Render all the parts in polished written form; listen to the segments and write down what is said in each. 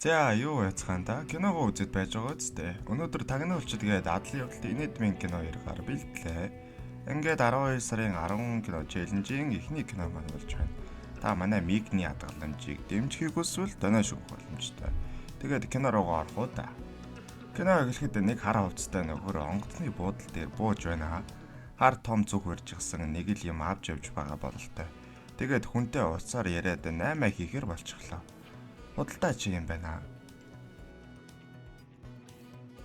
За юу яцгаан да? Киногоо үзээд байж байгаа үсттэй. Өнөөдөр тагнуулчид гээд адлын явдалд инээдмийн кино ярихаар бэлтлээ. Ингээд 12 сарын 10 кино челленжийн эхний кино маань болж байна. Та манай Мигний хадгаламжийг дэмжихийг хүсвэл доноо шүүх боломжтой. Тэгээд кино руугаа орох уу да. Кино эхлэхэд нэг хар хувцастай нөхөр онгоцны буудал дээр бууж байна. Хар том зүг барьжчихсан нэг л юм авч явж байгаа бололтой. Тэгээд хүнтэй утсаар яриад 8 хийхээр болчихлоо. Худалдаа чи юм байна.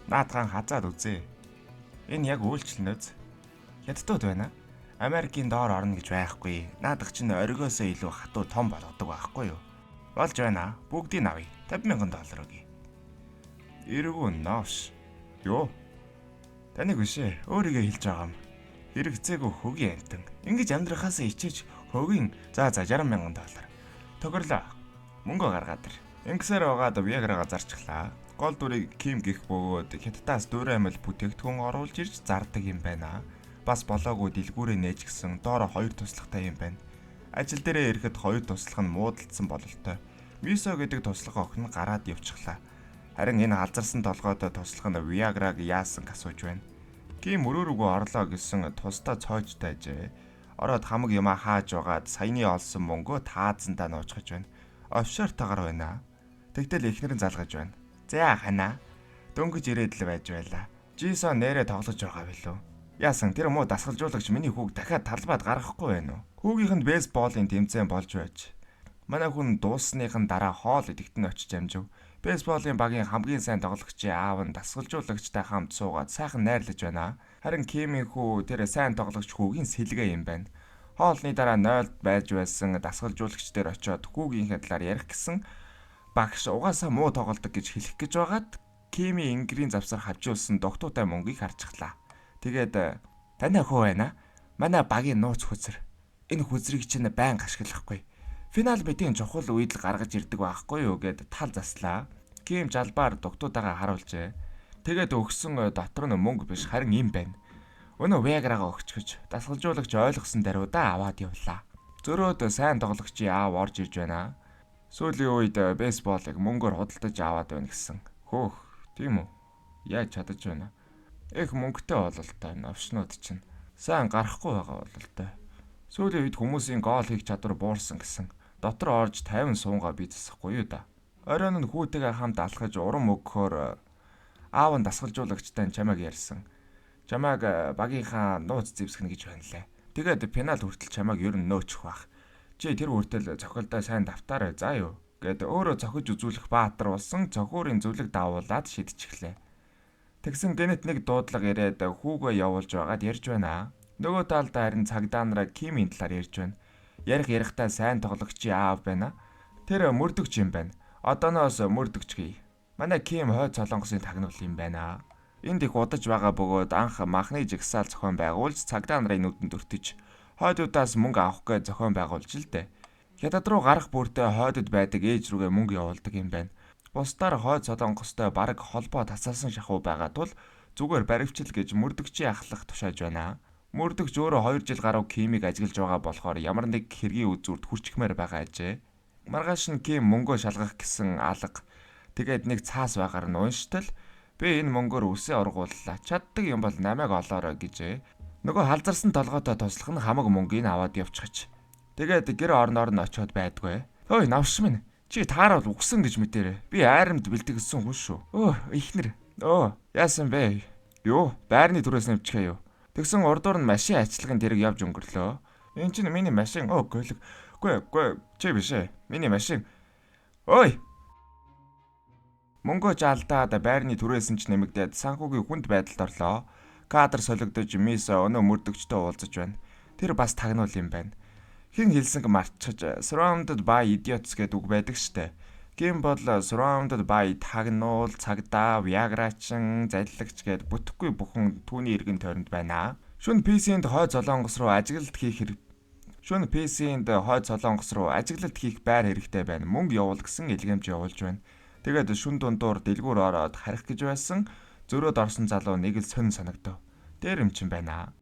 Наадхан хазаад үзье. Энэ яг үйлчлэн үз. Хятадууд байна. Америкийн доор орно гэж байхгүй. Наадах чинь оргиосоо илүү хатуу том болгодог байхгүй юу? Болж байна. Бүгдийг авъя. 50,000 доллар өгье. Эргүү новш. Юу? Таныг биш ээ. Өөрийгөө хэлж байгаа юм. Хэрэгцээгүй хөгийн амтан. Ингэж амьдрахаас ичээж хөгийн за 60,000 доллар. Тохирлоо. Мөнгө гаргаад ир. Ингэсээр байгаад Viagra-га зарчихлаа. Гол дүрийг Ким гих бөгөөд Хятадаас дөрөв амьл бүтээгдэхүүн оруулж ирж зардаг юм байна. Бас болоогүй дэлгүүрээ нээж гисэн доороо 2 туслахтай юм байна. Ажил дээрээ ирэхэд 2 туслах нь муудалдсан бололтой. Мисо гэдэг туслах охин нь гараад явчихлаа. Харин энэ халзарсан толгойтой туслах нь Viagra-г яасан асууж байна. Ким өрөө рүүгөө орлоо гэсэн тусдаа цоож тайжээ. Ороод хамаг юмаа хааж байгаад саяны олсон мөнгөө таазандаа нуучгаж байна. Офшортойгоор байна. Тэгтэл эхнэр нь залгаж байна. За ханаа. Дөнгөж ирээд л байж байла. Жисон нэрээ тоглож байгаа билүү? Яасан тэр муу дасгалжуулагч миний хүүг дахиад талбайд гаргахгүй байна уу? Хүүгийнх нь бейсболын тэмцээн болж байж. Манай хүн дууссныхын дараа хоол идэхт нь очиж амжив. Бейсболын багийн хамгийн сайн тоглогчийн аав нь дасгалжуулагчтай хамт суугаад сайхан найрлаж байна. Харин Кимийн хүү тэр сайн тоглогч хүүгийн сэлгээ юм байна. Хоолны дараа 0 байж байсан дасгалжуулагч дээр очиод хүүгийнхээ талаар ярих гэсэн багш угаасаа муу тоглодог гэж хэлэх гэж байгаад Кими энгэрийн завсар хавжуулсан дугтуутай мөнгийг харчихлаа. Тэгээд танай хөө байна. Манай багийн нууц хөзөр. Энэ хөзрийг чинь байнга ашиглахгүй. Финал мэдийн чухал үед л гаргаж ирдэг байхгүй юу гэд тал заслаа. Ким жалбаар дугтуутайгаа харуулжээ. Тэгээд өгсөн дотор нь мөнгө биш харин юм байна. Өнөө Viagra-га өгчгөж дасгалжуулагч ойлгосон даруйдаа аваад явлаа. Зөрөөд сайн тоглогчийн аав орж ирж байна. Сүүлийн үед бейсболыг мөнгөөр худалдаж аваад байна гэсэн. Хөөх, тийм үү? Яаж чадаж байна? Их мөнгөтэй бололтой новшнууд чинь сайн гарахгүй байгаа бололтой. Сүүлийн үед хүмүүсийн гол хийх чадвар буурсан гэсэн. Дотор орж 50 суунгаа би засахгүй юу да. Оройн нь хүүтэйгээ хамт алхаж урам өгөхөөр аав нь дасгалжуулагчтай чамайг ярьсан. Чамайг багийнхаа нууц зэвсгэнэ гэж байна лээ. Тэгээд финал хүртэл чамайг ер нь нөөчих бах. Чи тэр хүртэл цохилдоо сайн давтаарай заа юу гэд өөрөө цохиж үзүүлэх баатар болсон цохиурын зөвлөг даавуулаад шидчихлээ. Тэгсэн гэнэт нэг дуудлага ирээд хүүгөө явуулж байгаад ярьж байна. Нөгөө талд харин цагдаа нараа Кимийн талаар ярьж байна. Ярих ярихтаа сайн тоглогчийн аав байна. Тэр мөрдөгч юм байна. Одооноос мөрдөгч гээ. Манай Ким хойд Солонгосын тагнуул юм байна. Энд их удаж байгаа бөгөөд анх махны жагсаал зохион байгуулж цагдаа нарын нүдэнд өртөж хойдуудаас мөнгө авах гэж зохион байгуулж л дээ. Хятад руу гарах бүртээ хойдод байдаг ээж рүүгээ мөнгө явуулдаг юм байна. Бусдаар хойд Солонгостой бараг холбоо тасалсан шахуу байгаа тул зүгээр баривчил гэж мөрдөгчийн ахлах тушааж байна. Мөрдөгч өөрөө 2 жил гаруй Кимийг ажиглаж байгаа болохоор ямар нэг хэргийн үзүүрт хүрчихмээр байгаа ажээ. Маргааш нь Ким мөнгөө шалгах гэсэн алга. Тэгээд нэг цаас байгаар нь унштал би энэ мөнгөөр үсээ ургууллаа. Чаддаг юм бол намайг олоорой гэжээ. Нөгөө халзарсан толгойтой туслах нь хамаг мөнгийг аваад явчихж. Тэгээд гэр орноор нь очиод байдгүй. Ой навш минь. Чи таарал үгсэн гэж мэдэрэ. Би айрамд бэлтгэсэн хүн шүү. Өө ихнэр. Өө яасан бэ? Юу? Байрны түрээс нэмчихээ юу? Тэгсэн урдуур нь машин ачлагын тэрэг явж өнгөрлөө. Энэ чинь миний машин. Өө гөлөг. Гүй чи биш ээ. Миний машин. Ой. Мөнгөө жалдаад байрны түрээсэн ч нэмэгдээд санхүүгийн хүнд байдалд орлоо. Кадр солигдож Мисо өнөө мөрдөгчтэй уулзаж байна. Тэр бас тагнуул юм байна. Хэн хэлсэнг мартчихж surrounded by idiots гэдэг үг байдаг штэ. Ким бол surrounded by тагнуул, цагдаа, Viagra-чин, заллагч гэд бүтэхгүй бүхэн түүний эргэн тойронд байна. Шүн PC-нд хойд Солонгос руу ажиглалт хийх хэрэг. Шүн PC-нд хойд Солонгос руу ажиглалт хийх байр хэрэгтэй байна. Мөнгө явуул гэсэн илгээмж явуулж байна. Тэгээд шүн дундуур дэлгүүр ороод харих гэж байсан. Зөрөөд орсон залуу нэг л сонин санагдав. Дээр юм чинь байна.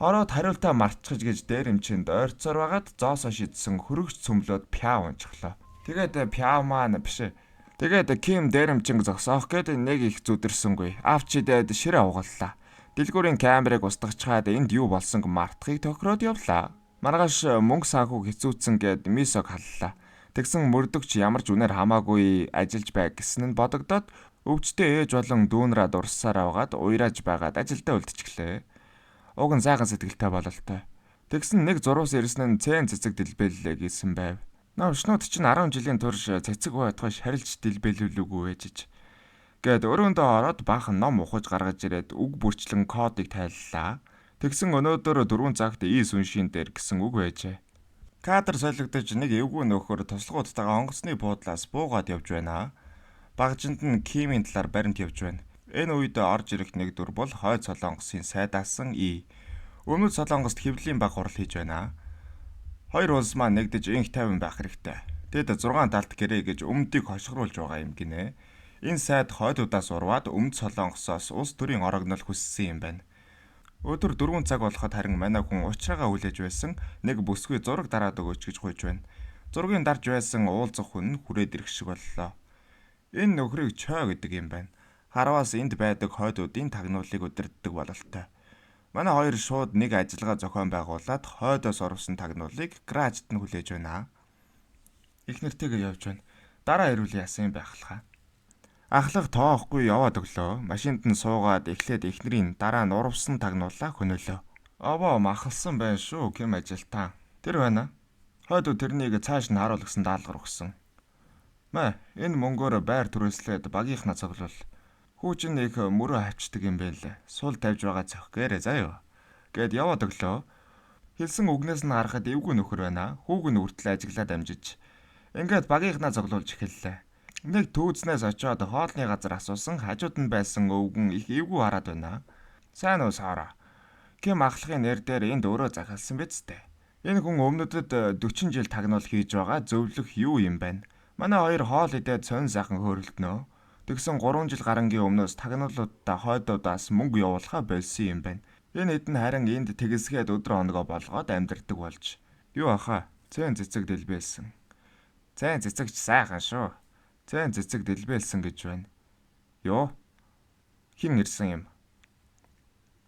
Ороод хариултаа мартчихж гэж дээрэмчинд ойрцоор байгаад зоосоо шидсэн хөрөгч цөмлөөд пяв унчихлаа. Тэгээд пяв маань биш. Тэгээд Ким дээрэмчин зогсоох гээд нэг их зүдэрсэнгүй. Авч идээд ширээ угаллаа. Дэлгүүрийн камерыг устгачхаад энд юу болсонг мартахыг тохироод явлаа. Маргааш мөнгө санхүүг хэцүүцсэн гээд мисог халлаа. Тэгсэн мөрдөгч ямар ч үнээр хамаагүй ажиллаж бай гэсэн нь бодогдоод өвчтөе ээж болон дүүнраа дурссаар аваад уйрааж байгаад ажилдаа үлдчихлээ. Уг нь сайхан сэтгэлтэй бололтой. Тэгсэн нэг зуруус ирсэн нь цэн цэцэг дэлбэллээ гэсэн байв. Новшнууд чинь 10 жилийн турш цэцэг байтугай шарилж дэлбэлүүлээгүй байжиж. Гээд өрөөндөө ороод баахан ном ухаж гаргаж ирээд үг бүрчлэн кодыг тайллаа. Тэгсэн өнөөдөр 4 цагт ий сүншийн дээр гэсэн үг байжээ. Кадр солигдож нэг эвгүй нөхөр туслахуудтайгаа онгоцны буудлаас буугаад явж байна. Багжинд нь Кимийн талаар баримт явж байна. Энэ үед орж ирэх нэг дүр бол Хойд Солонгосын сайдаасан И. Өмнөд Солонгост хэвлэлийн баг хурал хийж байна. Хоёр улс маань нэгдэж инх тайван байх хэрэгтэй. Тэд 6 талд гэрээ гэж өмнөдийг хошигруулж байгаа юм гинэ. Энэ сайд хойдуудаас урваад өмнөд Солонгосоос улс төрийн орогнол хүссэн юм байна. Өдөр 4 цаг болоход харин манай хүн уучраагаа хүлээж байсан нэг бүсгүй зураг дараад өгөөч гэж гуйж байна. Зургийг дарж байсан уулзах хүн нь хүрээд ирэх шиг боллоо. Энэ нөхрийг Чой гэдэг юм байна. Харваас энд байдаг хойдуудын тагнуулыг удирддаг бололтой. Манай хоёр шууд нэг ажиллагаа зохион байгуулад хойдоос орвсон тагнуулыг гаражт нь хүлээж байна. Их нэртэйгээ явж байна. Дараа ирүүл яасан юм байхлахаа. Ахлах тоохгүй яваад өглөө. Машинд нь суугаад эхлээд эхнэрийн дараа нь урвсан тагнуулаа хөнөөлөө. Овоо махалсан байна шүү Ким ажилтан. Тэр байна. Хойдуу тэрнийг цааш нь харуулгасан даалгавар өгсөн. Мэ энэ мөнгөөр байр түрээслээд багийнхнаа цуглуул. Хүүчин их мөрөө хавчдаг юм байна лээ. Сул тавьж байгаа цохгээрээ заяа. Гэд яваад өглөө. Хэлсэн үгнээс нь харахад эвгүй нөхөр байна. Хүүг нь үртэл ажиглаад амжиж. Ингээд багийнхнаа цуглуулж эхэллээ. Нэг түүзнээс очиод хоолны газар асуусан хажууд нь байсан өвгөн их эвгүй хараад байна. Сайн уу Сара. Ким ахлахын нэр дээр энд өөрөө захиалсан биз дээ. Энэ хүн өмнөдөд 40 жил тагнуул хийж байгаа зөвлөх юу юм байна. Манай хоёр хоол идээд сонь сайхан хөөрөлднө. Тэгсэн 3 жил гарангийн өмнөөс тагнуулуудаа хойдуудаас мөнгө явуулахаа болсон юм байна. Энэ хэд нь харин энд тэгсгээд өдөр хоногоо болгоод амьдардаг болж. Юу ахаа? Цэн цэцэг дэлбэлсэн. Цэн цэцэгч сайхан шүү. Цэн цэцэг дэлбэлсэн гэж байна. Юу? Хин ирсэн юм?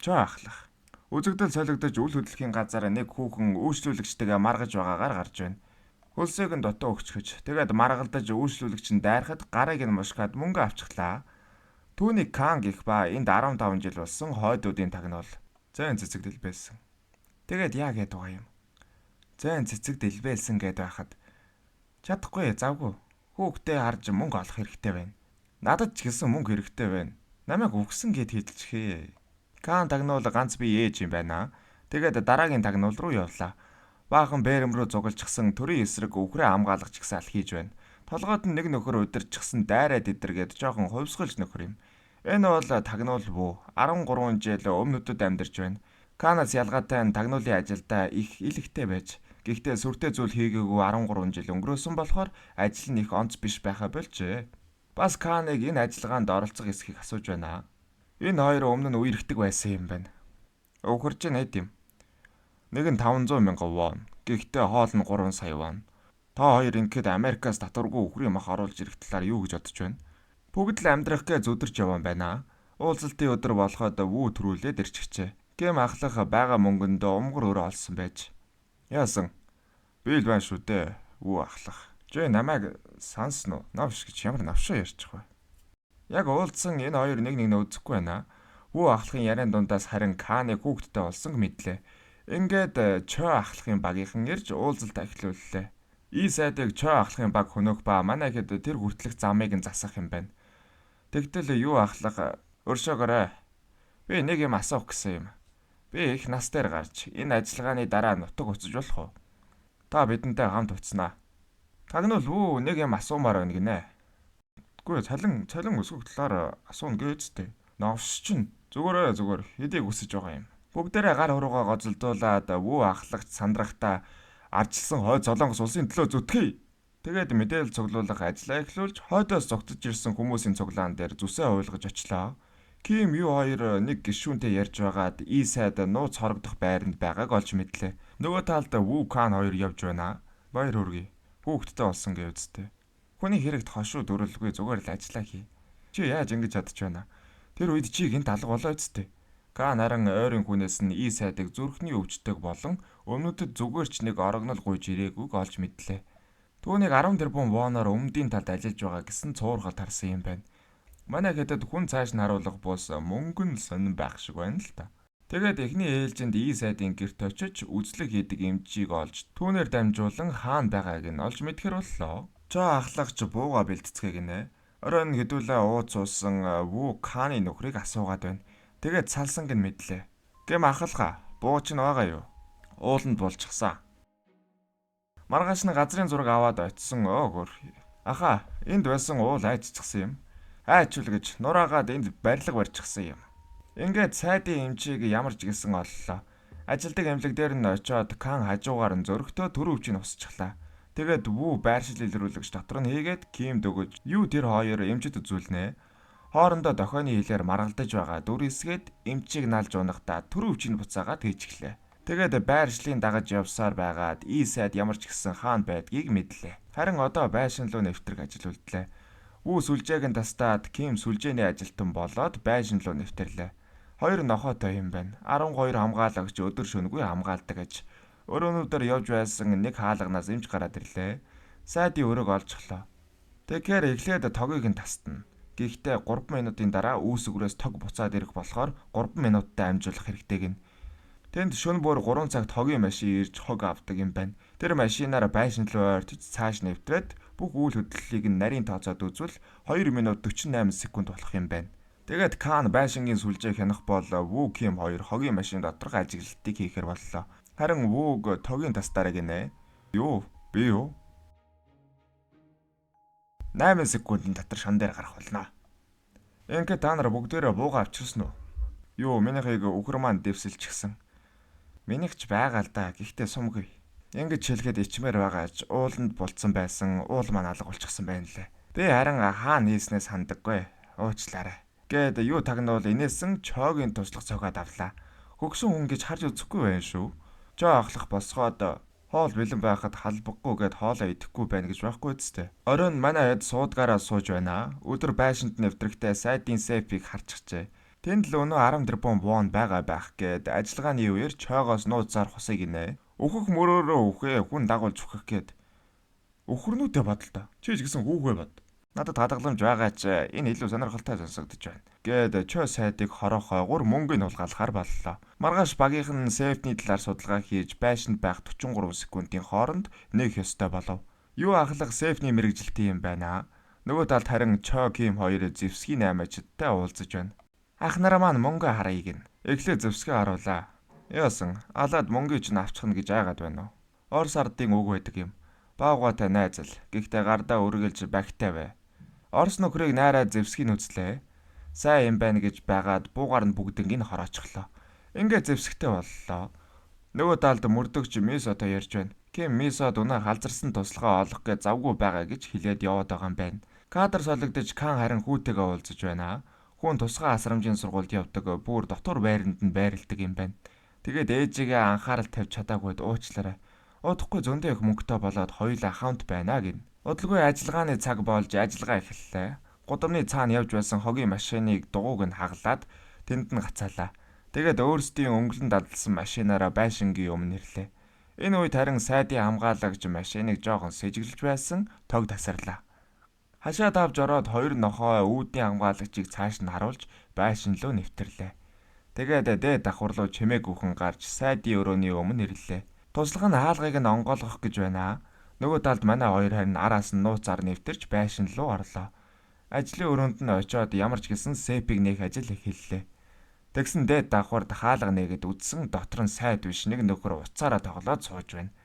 Чоо ахлах. Үзэгдэл солигдож үл хөдлөхийн газар нэг хүүхэн үйлчлүүлэгчтэйгээ маргаж байгаагаар гарч байна. Хөлсөөг нь дутуу өгчгөж, тэгээд маргалдаж үйлчлүүлэгч нь дайрахад гарыг нь мушгаад мөнгө авчихлаа. Түүнийг Кан гэх ба энд 15 жил болсон хойдуудын тагнуул. Зэн цэцэг дэлбэлсэн. Тэгээд яа гээд байгаа юм? Зэн цэцэг дэлбэлсэн гээд байхад чадахгүй завгүй. Хүүхдээ харж мөнгө олох хэрэгтэй байна. Надад ч гэсэн мөнгө хэрэгтэй байна. Намайг үгсэн гэд хэлчихээ. Кан тагнуул ганц би ээж юм байна. Тэгээд дараагийн тагнуул руу явлаа. Баахан бээрэм рүү зугалчихсан төрийн эсрэг үхрээ хамгаалах жагсаал хийж байна. Толгойд нь нэг нөхөр удирчсан дайраад идэргээд жоохон хувьсгалж нөхөр юм. Энэ бол тагнуул бүү. 13 жил өмнөдөд амьдарч байна. Канаас ялгаатай нь тагнуулын ажилдаа их илэгтэй байж. Гэхдээ сүртэй зүйл хийгээгүй 13 жил өнгөрөөсөн болохоор ажил нь их онц биш байхаа болжээ. Бас Каныг энэ ажиллагаанд оролцох эсхийг асууж байна. Энэ хоёр өмнө нь үерхдэг байсан юм байна. Өвхөрж нь хэд юм? Нэг нь 500 мянган вон. Гэхдээ хоол нь 3 сая вон. Та хоёр ингээд Америкаас татваргүй үхрийн мах оруулж ирэх талаар юу гэж бодож байна? Бүгд л амьдрах гээ зүдэрч явсан байна. Уулзалтын өдөр болоход вүү төрүүлээд ирчихжээ. Гэм ахлах байгаа мөнгөндөө умгар өрөө олсон байж. Яасан? Би л байна шүү дээ. Вүү ахлах. Жээ намайг сансан уу? Новш гэж ямар новшоо ярьчих вэ? Яг уулзсан энэ хоёр нэг нэг нь үзэхгүй байна. Вүү ахлахын яриан дундаас харин Каны хүүхэдтэй болсон мэдлээ. Ингээд Чой ахлахын багийнхан ирж уулзалт ахлууллаа. И сайдыг Чой ахлахын баг хөнөөх ба манай хэд тэр хүртэлх замыг нь засах юм байна. Тэгтэл юу ахлах өршөөгөөрэй. Би нэг юм асуух гэсэн юм. Би их нас дээр гарч энэ ажиллагааны дараа нутаг уцаж болох уу? Та бидэнтэй хамт уцнаа. Тагнуул вүү нэг юм асуумаар байна гинэ. Үгүй цалин өсгөх талаар асууна гэжтэй. Новш чинь зүгээр зүгээр хэдийг өсөж байгаа юм. Бүгдээрээ гар хуруугаа гоцолдуулаад вүү ахлагч сандрахтаа ардчилсан хойд Солонгос улсын төлөө зүтгэе. Тэгээд мэдээлэл цуглуулах ажлаа эхлүүлж хойдоос зугтаж ирсэн хүмүүсийн цуглаан дээр зүсээ уйлгаж очлоо. Ким юу хоёр нэг гишүүнтэй ярьж байгаад И сайд нууц хорогдох байранд байгааг олж мэдлээ. Нөгөө талд Ву Кан хоёр явж байна. Баяр хүргэе. Хүүхэдтэй болсон гэвзтэй. Хүний хэрэгт хошуу дүрлгүй зүгээр л ажиллаа хий. Чи яаж ингэж чадчих байна? Тэр үед чи гинт алга болоо үсттэй. Кан харин ойрын хүнээс нь И сайдыг зүрхний өвчтөг болон өмнөдөд зүгээр ч нэг орогнол гуйж ирээгүйг олж мэдлээ. Түүнийг 10 тэрбум воноор өмнөдийн талд ажиллаж байгаа гэсэн цуурхалт харсан юм байна. Манай хэдэд хүн цааш нь харуулах бус мөнгө нь сонин байх шиг байна л та. Тэгээд эхний ээлжинд И сайдын гэрт очиж үзлэг хийдэг эмчийг олж түүнээр дамжуулан хаана байгааг нь олж мэдхэр боллоо. Чоо ахлагч бууга бэлтцгээ гинэ. Оройн хэдүүлээ ууц суусан Ву Каны нөхрийг асуугаад байна. Тэгээд салсанг нь мэдлээ. Гэм ахалгаа буу чинь байгаа юу? Ууланд булчихсан. Маргааш нь газрын зураг аваад очисон өөгөр. Аха, энд байсан уул айччихсан юм. Айчвал гэж нураагаад энд барилга барьчихсан юм. Ингээд сайдын эмчийг ямар ч гэсэн оллоо. Ажилдаг эмнэлэг дээр нь очиод Кан хажуугаар нь зөрөгтөө түрүү өвчийг усчихлаа. Тэгээд Ву байршил илрүүлэгч дотор нь хийгээд Ким дөгөж юу тэр хоёр эмчэд үзүүлнэ. Хоорондоо дохионы хилээр маргалдаж байгаа дүр эсгээд эмчийг налж унахдаа түрүү өвчийг буцаагаад хийчихлээ. Тэгээд байршлын дагаж явсаар байгаад И сайд ямар ч гэсэн хаана байдгийг мэдлээ. Харин одоо байшин руу нэвтрэх ажил үлдлээ. Вүү сүлжээг нь тастаад Ким сүлжээний ажилтан болоод байшин руу нэвтрлээ. Хоёр нохойтой юм байна. 12 хамгаалагч өдөр шөнөгүй хамгаалдаг аж. Өрөөнүүдээр явж байсан нэг хаалганаас эмч гараад ирлээ. Сайдын өрөөг олжглоо. Тэгэхээр эхлээд тогийг нь тастна. Гэхдээ 3 минутын дараа үүсгүүрээс тог буцаад ирэх болохоор 3 минуттай амжуулах хэрэгтэй гин. Тэнд шөнө бүр 3 цагт хогийн машин ирж хог авдаг юм байна. Тэр машинаараа байшин руу ойртож цааш нэвтрээд бүх үйл хөдлөлийг нь нарийн тооцоод үзвэл 2 минут 48 секунд болох юм байна. Тэгээд Кан байшингийн сүлжээ хянах бол Ву Ким хоёр хогийн машин доторх ажиглалтыг хийхээр боллоо. Харин Вуг тогийн тастаараа гинэ. Юу? Би юу? 8 секундын дотор шан дээр гарах болно. Ингээд та нар бүгдээрээ бууга авчирсан уу? Юу, минийхийг үхэр маань дэвсэлчихсэн. Минийх ч байгаа л да. Гэхдээ сумгүй. Ингэж хэлэхэд ичмээр байгаа ч ууланд булцсан байсан уул маань алга болчихсон байна лээ. Би харин хаана хийснээс хандаггүй. Уучлаарай. Гээд юу тагнуул инээсэн чоогийн туслах цогоод авлаа. Хөгсөн хүн гэж харж үзэхгүй байх шүү. Чоо ахлах босгоод хоол бэлэн байхад халбаггүй гэд хоолоо идэхгүй байна гэж байхгүй үсттэй. Оройн манай хэд суудгаараа сууж байна. Өдөр байшинд нэвтрэхдээ сайдын сейфийг харчихжээ. Тэнд л өнөө 10 тэрбум вон байгаа байх гээд ажиллагааны үеэр чоогоос нууцаар хусыг гинэ. Өөхөх мөрөөрөө үхээ хүн дагуулж үхэх гээд. Өхөрнүүтэй бодол та. Чи ч гэсэн хүүхээ бод. Надад хадгаламж байгаа ч энэ илүү сонирхолтой сонсогдож байна. Гээд чөө сайдыг хороохойгуур мөнгөний хулгайлахаар боллоо. Маргааш багийнх нь сейфний талаар судалгаа хийж байшинд байх 43 секундын хооронд нээх ёстой болов. Юу ахлах сейфний мэрэгжилтийн юм байна. Нөгөө талд харин Чо Ким хоёр зэвсгийн аймагчдтай уулзаж байна. Ах нараа маань мөнгө харъя гин. Эхлээд зэвсгээ харуулаа. Яасан алаад мөнгийг чинь авчихна гэж айгаад байна уу? Орос ардын үг байдаг юм. Баавгайтай найзал. Гэхдээ гардаа үргэлж багтай бай. Орос нөхрийг найраа зэвсгийг үзлээ. Сайн юм байна гэж байгаад буугаар нь бүгднийг хороочихлоо. Ингээ зэвсэгтэй боллоо. Нөгөө талд мөрдөгч Мисото ярьж байна. Ким Мисод өнөө халзарсан туслахаа олох гэж завгүй байгаа гэж хэлээд яваад байгаа юм байна. Кадр солигдож Кан харин хүүтэйгээ уулзаж байна. Хүн тусгай асрамжийн сургуульд явдаг бүр дотор байранд нь байрладаг юм байна. Тэгээд ээжигээ анхаарал тавьж чадаагүйд уучлаарай. Удахгүй зөндөө их мөнгөтэй болоод хоёулаа хамт байна гин. Удалгүй ажиллагааны цаг болж ажиллагаа эхэллээ. Гудамны цаана явж байсан хогийн машиныг дугуйг нь хаглаад тэнд нь гацаалаа. Тэгээд өөрсдийн өнгөлөн дадалсан машинаараа байшингийн өмнө ирлээ. Энэ үед харин сайдын хамгаалагч машиныг жоохон сэжиглэж байсан тог тасарлаа. Хашаа давж ороод хоёр нохой үүдний хамгаалагчийг цааш нь харуулж байшин руу нэвтрлээ. Тэгээд дээд давхар руу чимээгүйхэн гарч сайдын өрөөний өмнө ирлээ. Туслах нь хаалгыг нь онгойлгох гэж байна. Нөгөө талд манай хоёр харин араас нь нууцаар нэвтэрч байшин руу орлоо. Ажлын өрөөнд нь очиод ямар ч гэсэн сейфийг нээх ажил эхэллээ. Тэгсэн дээд давхарт хаалга нээгээд үдсэн дотор нь сайд биш нэг нөхөр уцаараа тоглоод сууж байна.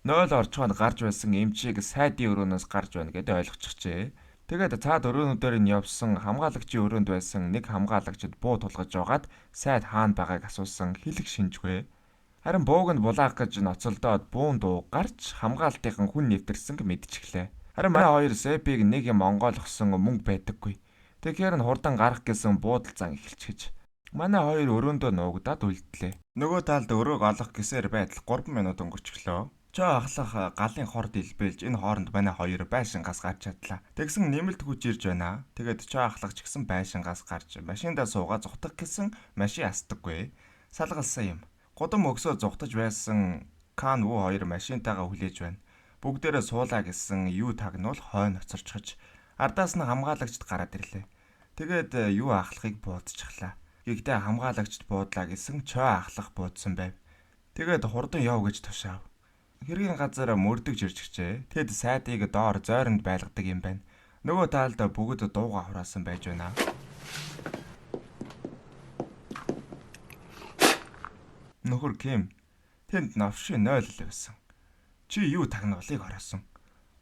0 орчхонд гарч байсан эмчийг сайдын өрөөнөөс гарч байна гэдээ ойлгочихжээ. Тэгээд цаад өрөөнүүдээр нь явсан хамгаалагчийн өрөөнд байсан нэг хамгаалагчид буу тулгаж байгаад сайд хаана байгааг асуусан хэлэх шинжгүй. Харин бууг нь булаах гэж ноцолдоод буун дуу гарч хамгаалтынхан хүн нэвтэрсэн мэдчихлээ. Харин манай хоёр сейфийг нэг юм онгойлгосон мөнгө байдаггүй. Тэгэхээр нь хурдан гарах гэсэн буудал зан эхэлчихэж. Манай хоёр өрөөндөө нуугдаад үлдлээ. Нөгөө талд өрөөг олох гэсээр байтал 3 минут өнгөрчихлөө. Чоо ахлах галын хор дэлбэлж энэ хооронд манай хоёр байшингаас гарч чадлаа. Тэгсэн нэмэлт хүч ирж байна. Тэгээд чоо ахлах ч гэсэн байшингаас гарч машиндаа суугаа зугтах гэсэн машин астдаггүй. Салгалсан юм. Гудам өгсөө зугтаж байсан Кан Ву хоёр машинтайгаа хүлээж байна. Бүгдээрээ суулаа гэсэн юу тагнуул хойно хоцорчихож ардаас нь хамгаалагчд гараад ирлээ. Тэгээд юу ахлахыг буудчихлаа. Гэхдээ хамгаалагчд буудлаа гэсэн чой ахлах буудсан байв. Тэгээд хурдан яв гэж тушаав. Хэргийн газар мөрдөгж ирж гिचээ. Тэд сайдыг доор зойронд байлгадаг юм байна. Нөгөө талд бүгд дууга хураасан байж байна. Нөхөр Ким тэнд новшин 0 л байсан. Чи юу тагнуулыг ороосон.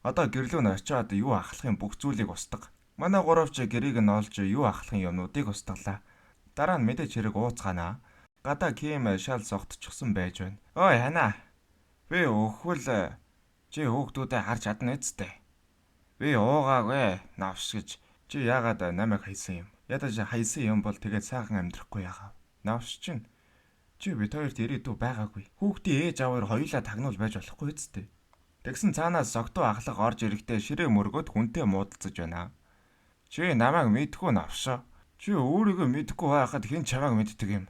Одоо гэрлөө нь очиод юу ахлахын бүх зүйлийг устга. Манай гуравч гэрийг нь олж юу ахлахын юмнуудыг устгалаа. Дараа нь мэдээч хэрэг ууцгаана. Гадаа Ким шал согтчихсон байж байна. Ой ханаа. Би өхвөл чи хүүхдүүдээ харж чадна үсттэй. Би уугаагүй навш гэж чи яагаад намайг хайсан юм? Ядаж хайсан юм бол тэгээд сайхан амьдрахгүй яагаа. Навш чинь чи бид хоёрт ирээдүй байгаагүй. Хүүхдийн ээж ааваар хоёулаа тагнуул байж болохгүй үсттэй. Тэгсэн цаанаас согтуу ахлах орж ирэхдээ ширээ мөргөөд хүнтэй муудалцаж байна. Чи намайг мэдхгүй навшаа. Чи өөрийгөө мэдхгүй байхад хэн чамайг мэддэг юм?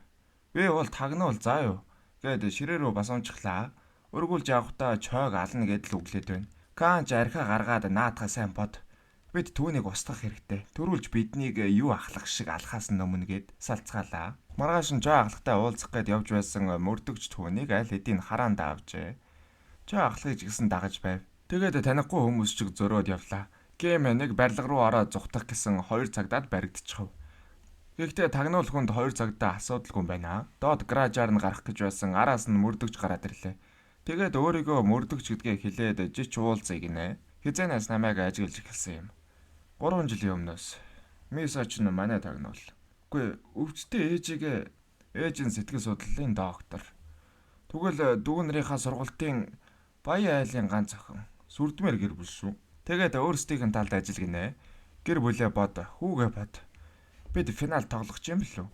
Би бол тагнуул заа юу гэд ширээ рүү бас унчихлаа. Өргүүлж явахдаа чойг ална гэдэл үглээд байна. Кан ч архиа гаргаад наатахаа сайн бод. Бид түүнийг устгах хэрэгтэй. Төрүүлж биднийг юу ахлах шиг алхаас өмнө гэд салцгаалаа. Маргааш нь чой ахлахтай уулзах гээд явж байсан мөрдөгч түүнийг аль хэдийн хараанд авчээ. Чой ахлахыг ч гэсэн дагаж байв. Тэгээд танихгүй хүмүүс чиг зөрөөд явлаа. Ким нэг барилга руу ороод зугтах гэсэн 2 цагдаад баригдчихв. Гэхдээ тагнуул хүнд 2 цагдаа асуудалгүй байна. Доод гаражаар нь гарах гэж байсан араас нь мөрдөгч гараад ирлээ. Тэгээд өөрийгөө мөрдөгч гэдгээ хэлээд жич уулзъя гинэ. Хизээнээс намайг ажиглаж эхэлсэн юм. 3 жилийн өмнөөс Мисо ч манай тагнуул. Үгүй өвчтөй ээжигээ ээж нь сэтгэл судлалын доктор. Тэгвэл дүү нарынхаа сургалтын Баян айлын ганц охин сүрдмээр гэр бүл шүү. Тэгээд өөрсдийнх нь талд ажил гинэ. Гэр бүлээ бод, хүүгээ бод. Бид финал тоглох юм билүү?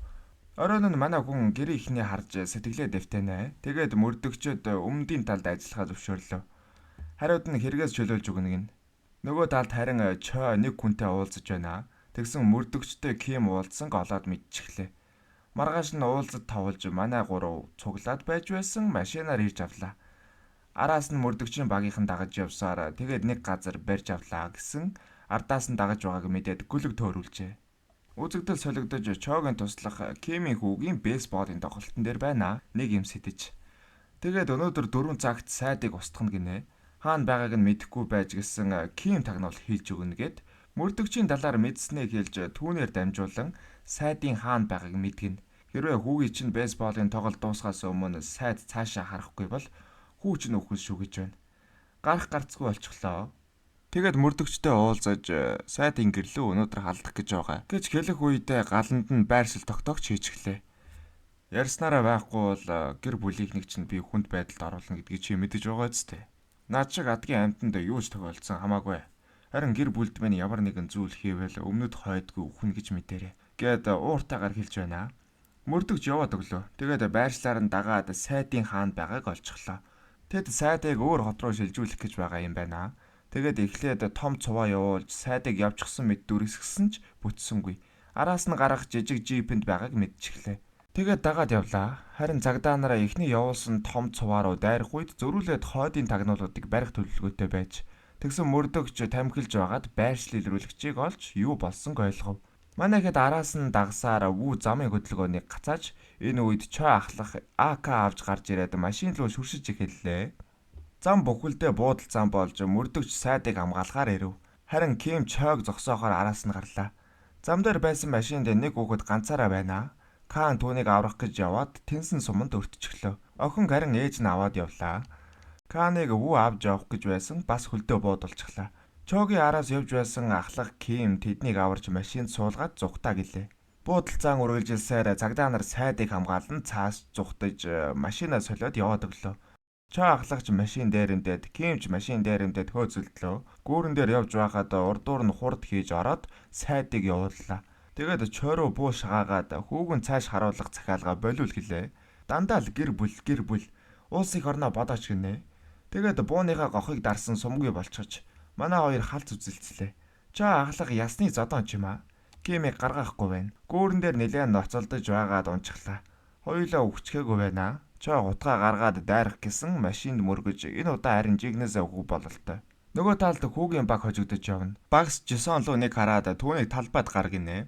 Оройн нь манай хүн гэрээ ихний харж сэтгэлээ дэвтэнэ. Тэгээд мөрдөгчөд өмнөдийн талд ажиллахаа зөвшөөрлөө. Хариуд нь хэрэгээс чөлөөлж өгнө гин. Нөгөө талд харин чой нэг хүнтэй уулзаж байна. Тэгсэн мөрдөгчтэй Ким уулзсан олоод мэдчихлээ. Маргааш нь уулзад тавлж манай гурав цуглаад байж байсан машинаар ирж авлаа. Араас нь мөрдөгчийн багийнхан дагаж явсаар тэгээд нэг газар барьж авлаа гэсэн ардаас нь дагаж байгааг мэдээд гүлэг төөрүүлжээ. Үзэгдэл солигдож Чогийн туслах Кимийн хүүгийн бейсболын тоглолтын дээр байна. Нэг юм сэтэж. Тэгээд өнөөдөр 4 цагт сайдыг устгах гинэ. Хаана байгааг нь мэдэхгүй байж гисэн Ким тагнуул хэлж өгнө гэд мөрдөгчийн талаар мэдснээ хэлж түүнээр дамжуулан сайдын хаана байгааг мэдгэнэ. Хэрвээ хүүгийн чинь бейсболын тоглолт дуусахаас өмнө сайд цаашаа харахгүй бол хүү чинь үхэн шүү гэж байна. Гарах гарцгүй болчихлоо. Тэгээд мөрдөгчтэй уулзаж сайдын гэрлөө өнөөдөр халдах гэж байгаа гэж хэлэх үедээ галанд нь байршил тогтоогч хийчихлээ. Ярьснараа байхгүй бол гэр бүлийнхнийг чинь би хүнд байдалд оруулна гэдгийг чи мэдэж байгаа зү. Наад шиг адгийн амьтанд юу ч тохиолдсон хамаагүй. Харин гэр бүлд минь ямар нэгэн зүйл хийвэл өмнөд хойдгүй үхэн гэж мэдэрэй гэд ууртайгаар хэлж байна. Мөрдөгч яваад өглөө. Тэгээд байршлаар нь дагаад сайдын хаанд байгааг олчихлоо. Тэд сайдыг өөр хот руу шилжүүлэх гэж байгаа юм байна. Тэгээд эхлээд том цуваа явуулж сайдыг явчихсан мэт дүрсгсэн ч бүтсэнгүй. Араас нь гарах жижиг жипэнд байгааг мэдчихлээ. Тэгээд дагаад явлаа. Харин цагдаа нараа эхний явуулсан том цуваа руу дайрах үед зөрүүлээд хойдын тагнуулуудыг барих төлөвлөгөөтэй байж тэгсэн мөрдөгч тамхилж байгаад байршил илрүүлэгчийг олж юу болсонг ойлгов. Манай хэд араас нь дагсаар вүү замын хөдөлгөөнийг гацааж энэ үед чой ахлах АК авч гарч ирээд машин руу шүршиж эхэллээ. Зам бүхэлдээ буудал зам болж мөрдөгч сайдыг хамгаалахаар ирэв. Харин Ким чойг зогсоохоор араас нь гарлаа. Зам дээр байсан машинд нэг хүүхэд ганцаараа байна. Каан түүнийг аврах гэж яваад тэнсэн суманд өртчихлөө. Охин харин ээж нь аваад явлаа. Кааныг вүү авч явах гэж байсан бас хөлдөө буудулчихлаа. Чогийн араас явж байсан ахлах Ким тэднийг аварч машинд суулгаад зугтаа гэлээ. Буудал зан үргэлжилсээр цагдаа нар сайдыг хамгаалан цааш зугтаж машинаа солиод яваад өглөө. Чоо ахлагч машин дээрэмдээд, Кимч машин дээрэмдээд хөөцөлдлөө. Гүүрэн дээр явж байхад урдуур нь хурд хийж ороод сайдыг явууллаа. Тэгээд чойруу буу шагаагаад хүүгэн цааш харуулах захиалга болиул гэлээ. Дандаа л гэр бүл гэр бүл улс их орноо бодооч гинэ. Тэгээд бууныхаа гохыг дарсан сумгүй болчихож манай хоёр халц үзэлцлээ. Чоо ахлах ясны зодон ч юм аа. Кимийг гаргахгүй байна. Гүүрэн дээр нэлээд ноцолдож байгаад унчихлаа. Хоёулаа үхчихээгүй байна. Чоо гутгаа гаргаад дайрах гэсэн машинд мөргөж энэ удаа харин жигнэсээ хүү бололтой. Нөгөө талд хүүгийн баг хожигдож явна. Багс Жисон руу нэг хараад түүнийг талбайд гар гинэ.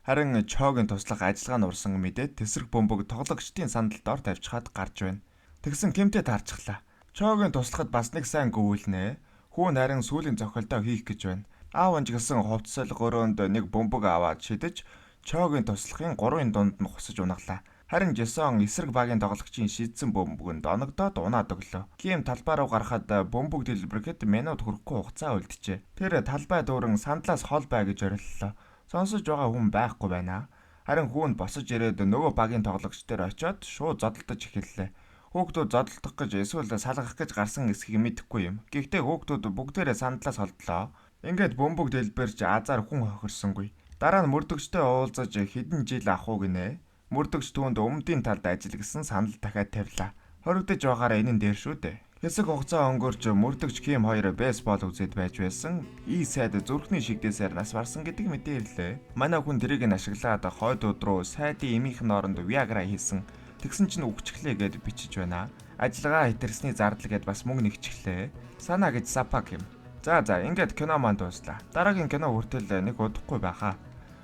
Харин Чогийн туслах ажиллагаа нь урсан мэдээд тэсрэх бөмбөг тоглогчдын сандал дор тавьчихад гарч байна. Тэгсэн Кимтэй таарчихлаа. Чогийн туслахад бас нэг сайн гүйлнэ. Хүү нь харин сүүлийн зохиолдоо хийх гэж байна. Аав унж гэсэн хувцсал гөрөөнд нэг бөмбөг аваад шидэж Чогийн туслахын гурвын дунд нь хусаж унаглаа. Харин Жисон эсрэг багийн тоглогчийн шидсэн бөмбөгөнд оногдоод унаад өглөө. Ким талбай руу гарахад бөмбөг дэлбэрэхэд минут хүрэхгүй хугацаа үлджээ. Тэр талбай дүүрэн сандлаас хол бай гэж ориллоо. Сонсож байгаа хүн байхгүй байна. Харин хүүн босож ирээд нөгөө багийн тоглогч дээр очиод шууд зодолдож эхэллээ. Хүүхдүүд зодолдох гэж эсвэл салгах гэж гарсан эсхийг мэдэхгүй юм. Гэхдээ хүүхдүүд бүгдээрээ сандлаас холдлоо. Ингээд бөмбөг дэлбэрч азар хүн хохирсонгүй. Дараа нь мөрдөгчтэй уулзаж хэдэн жил авах уу гинэ. Мөрдөгч түүнд өмдийн талд ажил гэсэн санал дахиад тавилаа. Хоригдож байгаараа энэ нь дээр шүү дээ. Хэсэг хугацаа өнгөрч мөрдөгч Ким хоёр бейсбол үзээд байж байсан. И сайд зүрхний шигдээсээр нас барсан гэдэг мэдээ ирлээ. Манай хүн тэрийг нь ашиглаад хойдууд руу сайдын эмийнхэн оронд Viagra хийсэн. Тэгсэн чинь үгчглээ гэд бичиж байна. Ажиллагаа хэтэрсний зардал гэд бас мөнгө нэгчихлээ. Санаа гэж сапак юм. За ингээд кино маань дууслаа. Дараагийн кино хүртэл нэг удахгүй байхаа.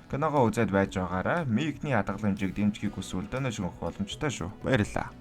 Киногоо үзээд байж байгаараа мигний хадгаламжийг дэмжихийг хүсвэл доношин өгөх боломжтой шүү. Баярлалаа.